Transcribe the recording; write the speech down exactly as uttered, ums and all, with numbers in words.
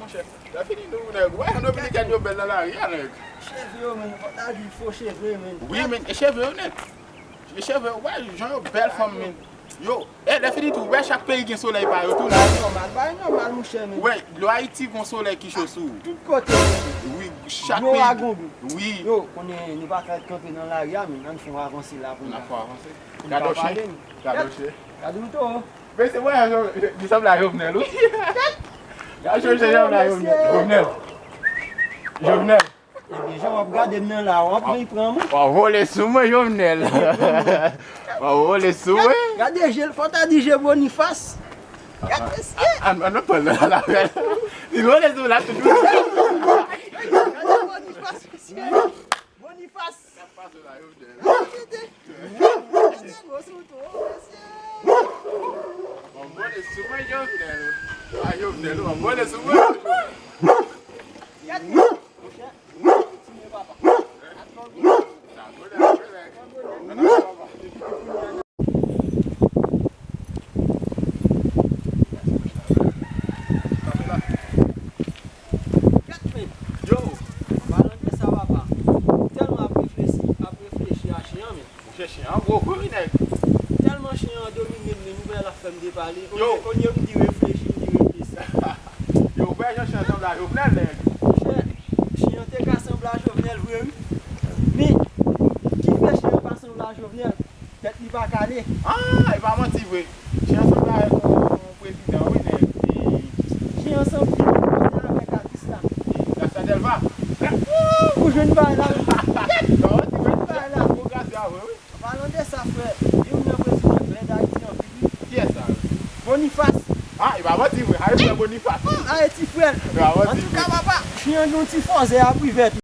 Monchè, lè fini nou, nèg. Wè, jan dominikèn yo bèl nan lari a, nèg. Cheve yo, menm, fò ta di fo cheve, menm. Wi, men, e cheve yo nèt. E cheve yo, wè, jan yo bèl fanm, men. Yo, e, lè fini tou, wè, chak peyi gen solèy pa yo tou, la. Bagay nòmal, bagay nòmal, monchè, menm. Wè, lè Ayiti gon solèy ki cho sou ou. Tout kote. Wi, chak peyi. Yo, a gon bi. Wi. Yo, konnen nou pa ka kanpe nan lari a, menm. Ann fè yon avanse la pou n ka. N ap fè avanse. Gade w chen. Gade w chen. Gade w tou. Men se mwen, li sanble a Jovenel, wi. Gade Jovenel, li sanble a Jovenel. Jovenel. Jovenel. Ebyen, jan w ap gade m nan la, w ap vin pran mwen. W ap vole sou mwen, Jovenel. W ap vole sou mwen. Gade je l, fò ta di je Boniface. Gade mesye. An, an, an, pran nan la, la. Li vole sou la, tout. Gade Boniface, mesye. Boniface. Sa k pase la, Jovenel? Gade gwo sou tou, mesye. W ap vole sou mwen, Jovenel. A, Jovenel, w ap vole sou mwen. Gade. Monchè, kontinye, papa. Sa vole, sa vole. Gad men. Yo. An palan de sa, papa, m tèlman ap reflechi, ap reflechi a chen an, men. Monchè, chen an gwo vre, wi, nèg. Tèlman chen an domine m, men m wè l ap fè m depale. Yo. Olye, olye m di reflechi, m di reflechi. Yo, ou wè jan chen an sanble a Jovenel, nèg. Monchè, chen an te ka sanble a Jovenel vre, wi. Men, ki fè chen an pa sanble a Jovenel? Tèt li pa kale. Ah, e pa manti vre. Chen an sanble avèk yon prezidan, wi, nèg. E chen an sanble avèk atis la. E Gracia Delva. Ooh, ou jwenn bagay la, wi. Non, ou jwenn bagay la. Bon, Gracia vre, wi. An palan de sa, frè, youn nan prezidan k lèd Ayiti anpil, wi. Kiyès sa? Boniface. Ah, e pa manti vre. Ayiti frè Boniface. Ayiti frè. E pa manti vre. Antouka, papa, chen an gen yon ti fòzè ap rive tou.